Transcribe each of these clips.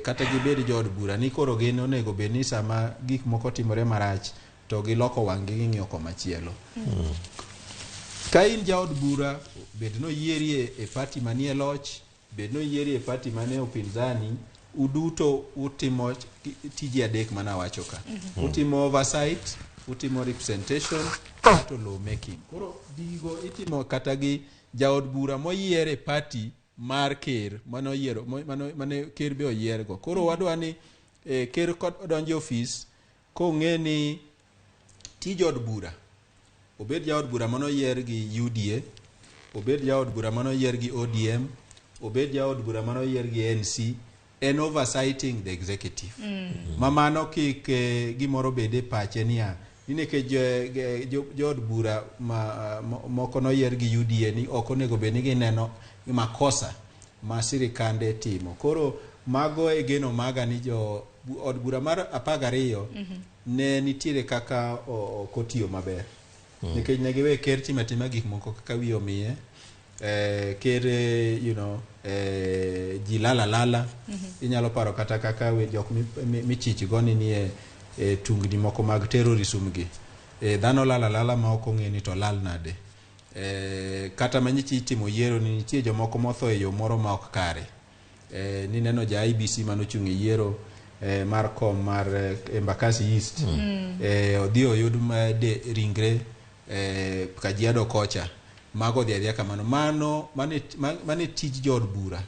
Kata gibed jood bura ni koro gin onego bed ni sama gik moko timore marach to giloko wang'gi ging'iyo komachielo. Ka in jaod bura, bed noyieri e party manie loch, bed noyieri e party manie upinzani, uduto utimo tije adek mana awacho ka. Utimo oversight, utimo representation, to law making. Koro gigo itimo kata gi jaod bura moyier e party mar ker mane oyiero mane ker be oyiergo. Koro wadwa ni ker kodonjo e ofis kong'e ni tij od bura, obed jaod bura manoyier gi UDA, obed jaod bura manoyier gi ODM, obed jaod bura manoyier gi ANC, en oversighting the executive. Ma mano kik gimoro bed e pache niya ni nikech jood bura ma moko noyier gi UDA ni ok onego bed ni gineno makosa ma sirikande timo. Koro mago e geno maga ni jo od bura mar 12 ne nitiere kaka ok otiyo maber. Nikech ne giwe ker timo atima gik moko kaka wiye omiye. Ker ji lala lala. Inyalo paro kata kaka we jok michich go ni nie tungni moko mag terrorism gi. Dhano lala lala ma ok ong'e ni to lal nade. Kata manyichi itimo yiero ni nitie jomoko motho e yo moro ma ok kare. Nineno ja IEBC manochung' e yiero mar kom mar Embakasi East. Odhi oyud ringre Kajiado kocha. Mago odhi adhiya kamano. Mano mane tij jood bura.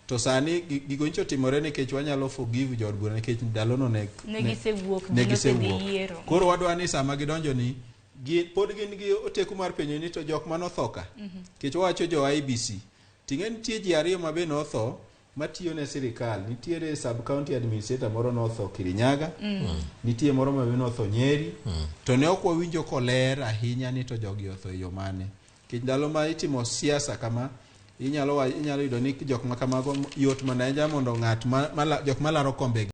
To sani gigo nyicho timore nikech wanyalo forgive jood bura nikech ndalono ne gisewuok, ne ji nosedhi gisewuok. Yiero. Koro wadwa ni sama gidonjo ni pod gin gi oteku mar penjo ni to jok manotho ka. Nikech wawacho jo IEBC. Ting'e nitie ji ariyo ma be notho matiyo ne sirikal. Nitiere sub county administrator moro notho Kirinyaga. Nitie moro ma be notho Nyeri. To ne ok wawinjo koler ahinya ni to jogi otho e yo mane. Nikech ndalo ma itimo siasa kama inyalo yudo ni jok ma kamago yot mana ahinya mondo ng'at ma jok malaro kombe.